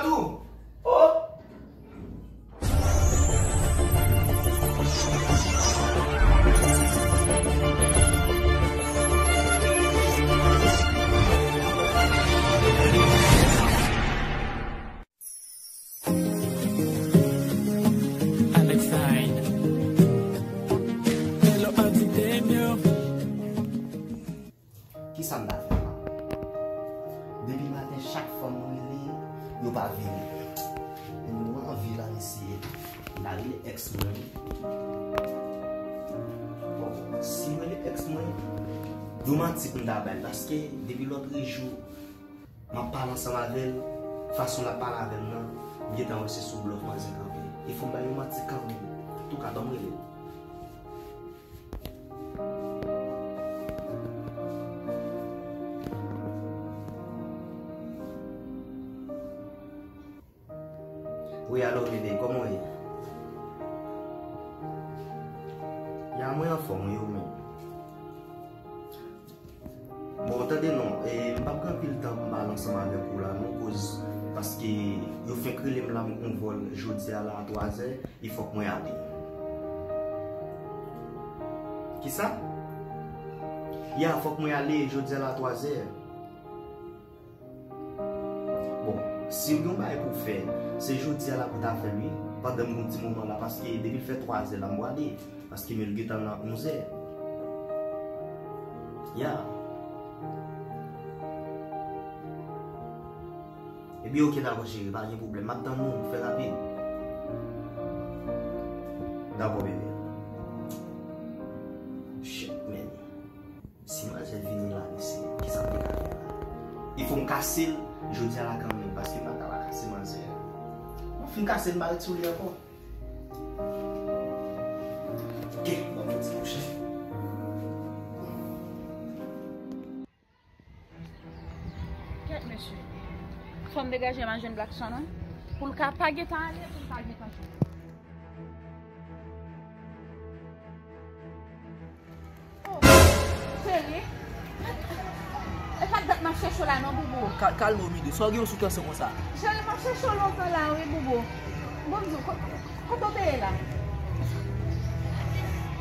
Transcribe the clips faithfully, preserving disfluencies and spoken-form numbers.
Tou. Oh. Alex Said. Hello, Auntie Daniel. Kisa m ta fè la? Depi maten, chak fwa m rele, yo pa vini. E mwen anvi la, mesye. M ta rele ex mwen. Bon, si m rele ex mwen, yon manti pou m ta ba l, paske depi lòtrejou, m ap pale ansanm avè l, fason l ap pale avè m nan, m gentan wè se sou blòf manzè kanpe. E fò m ba l yon manti kanmenm. Antouka, ban m rele l. Wi, alo, bebe, kòman w ye? Ya, mwen anfòm, wi, ou menm? Bon, tande non, e, m p ap gen anpil tan pou m pale ansanm avèk ou la, non, koz, paske yo fenk rele m la, m gon vòl jodi a la a twazè, e fòk mwen ale. Kisa? Ya, fòk mwen ale jodi a la a twazè. Bon, si w gen yon bagay pou w fè, se jodi a la pou w ta fè l, wi, pandan m gon ti moman la, paske depi l fè twazè la, m prale, paske men l gentan nan onzè. Ya. Ebyen, oke, dakò, cheri, pa gen pwoblèm. M ap tann ou, fè rapid. Dakò, bebe. Shit, man. Si manzè vini la, mesye, kisa m te ka fè la? Il faut m kase l jodi a la kanmenm, paske m pa ka pa kase manzè a. Mwen fin kase l, m pa ret sou li ankò. Ok, ban mwen ti kouche. Kèt, mesye. Fò m degaje m a jwenn Blackson, non? Pou l ka pa gentan ale, pou l pa gentan jwenn. Oh, cheri. E pa dat m ap chèche w la non, Boubou. Ka-, kalme w, Midou. Sa w gen w sou kè w konsa? Cheri, m ap chèche w lontan la, wi, Boubou. Bon, m di w, ko-, kote w te ye la?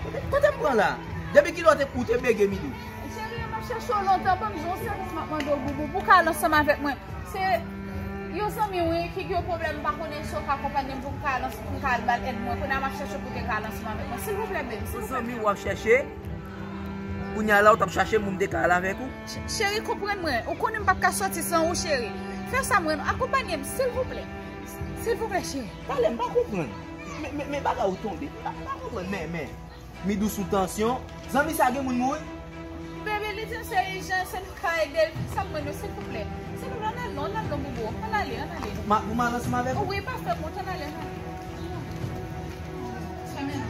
Kote, kote m pran la? Depi kilè w te, ou te bege, Midou? Cheri, m ap chèche w lontan. Bon, m di w, yon sèvis m ap mande w, Boubou, pou w ka al ansanm avèk mwen. Se yon zanmi wi ki gen yon pwoblèm, m pa konnen si w ka akonpanye m pou m ka al ans-, pou m ka al ba l èd mwen. Kounye a m ap chèche pou w te ka al ansanm avèk mwen. Silvouplè, baby, silvouplè. Yon zanmi w ap chèche? Kounye a la w t ap chache m pou m te ka al avèk ou? Ch-, cheri, konprann mwen. Ou konnen m p ap ka sòti san ou, cheri. Fè sa mwen, akonpanye m, silvouplè. Silvouplè, cheri. Talè, m pa konprann. Men, men, men bagay ou tonbe. M pa, m pa konprann, men, men. Midou sou tansyon. Zanmi sa gen moun mouri? Bebe, li di m se ijan, se m ka ede l. Sa m mande w, silvouplè. Silvouplè, ann al non, ann al non, Boubou. Ann ale, ann ale. Ma, pou m al ansanm avèk ou? Wi, pa fè wont, ann ale, ann ale. Fèmen.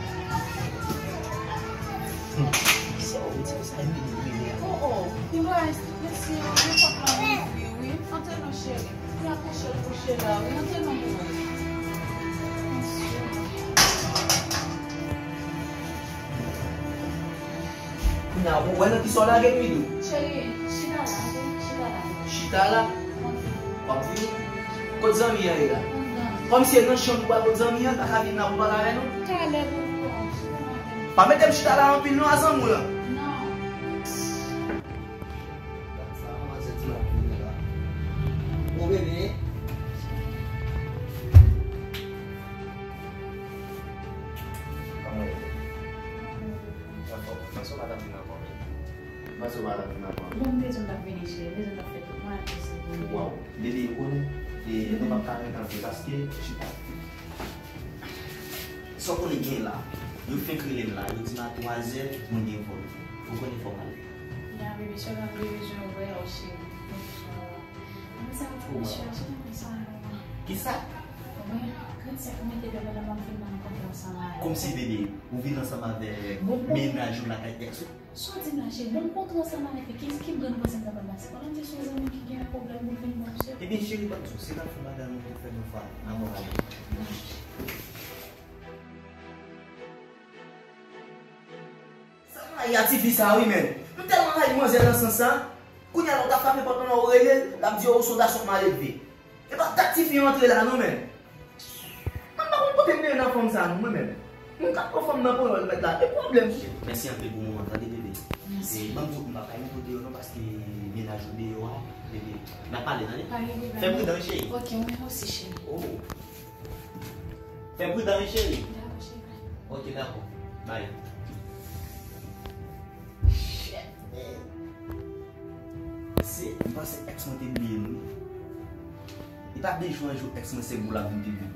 Sa w di sa, Midou rele a? Oh, oh. Li pa, mesye, yo, yo pa plan mouri, wi. Antre non, cheri. Li akouche, l kouche la, wi. Antre non, Boubou. Kounye a, ou wè nan kisa w lage m, Midou? Cheri, chita la, ok? Chita la. Chita la? W ap vini? Kot zanmi an ye la? Anndan. Kòm se nan chanm ou pral kot zanmi an, l pa ka vin la pou pale avè nou? Talè, Boubou, chita la. Pa mete m chita la anpil non, a zanmi w lan. Non. Gad sa manzè di m ap vini la. Bon, bebe. Kòman w ye? Mwen fò. Panse w pa t ap vin ankò, men. Panse w pa t ap vin ankò. Bon, m te di w m t ap vini, cheri. M te di w m t ap fè tout mwayen posib pou m vini. Waw. Bebe, ou konnen, e, nou p ap ka ret anpil paske, chita. Sa w konnen gen la, yo fenk rele m la, yo di m a twazè, mwen gen vòl. Ou konnen fò m ale. Ya, bebe, sèlman m te bezwen wè w, cheri. Mwen bezwen wè w. Mwen sa m fè chèche nan sa la. Kisa? Mwen, trannsenk mwen te dwe pandan m ap vin nan kontre ansanm avè w. Kòmsi, bebe, ou vin ansanm avè mennaj ou lakay ex ou? Sa w di m la, cheri? Bon, m kontre ansanm avèk li. Ki, ki grenn pwoblèm nan pral pase? Pandan m te sou zanmi ki gen yon pwoblèm pou l vin ban m sou. Ebyen, cheri, ban m di w, se nan fon bagay nou te fè yon fwa. Ann ale. Sa m rayi a tifi sa wi, men. M tèlman rayi manzè nan sans sa. Kounye a la, w ta frape pòt lan, ou rele l, l ap di w se yon gason k mal elve. E pa dat tifi antre la non, men. Mwen pa konn kote m te ye nan fanm sa non, mwen menm. Mwen ka pran fanm nan ponyòl mèt la. E pwoblèm. Mèsi anpil pou moman, tande, bebe. Mèsi. E ban m di w, m pa ka met ou deyò non, paske mennaj ou deyò a, bebe. N a pale, tande. Pa gen pwoblèm. Fè pridan, wi, cheri. Ok, ou menm osi, cheri. Oh. Fè pridan, wi, cheri. Dakò, cheri, bye. Ok, dakò. Bye. Shit, man. Se, m panse ex mwen te bliye m, wi. E pa de jou an jou ex mwen se gou l ap vin pipi.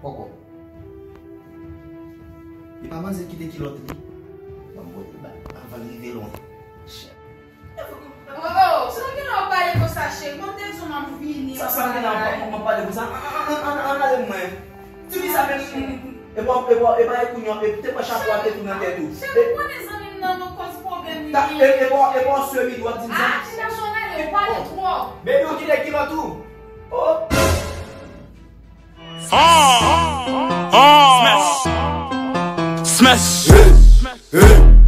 Poko. E pa manzè ki te kilòt li. Ban m pote l ba l avan l rive lwen. Shit. Oh, oh, sa gen lè w pale konsa, cheri. Mwen te di w m ap vini. Sa, sa gen lè w pale konsa. An, an, an, an, an ale mwen. Tifi sa menm, e pa, e pa, e pa e kounye a, e te pran chapo a te tou nan tèt ou. Cheri, ou konnen zanmi m nan, non, kòz pwoblèm li genyen. E, e pa, e pa semi w ap di m sa. Ah, ti gason ale, ou pale twòp. Baby, ou kite kilòt ou. Oh. Ah! Ah! Smash! Smash! Hey! Hey!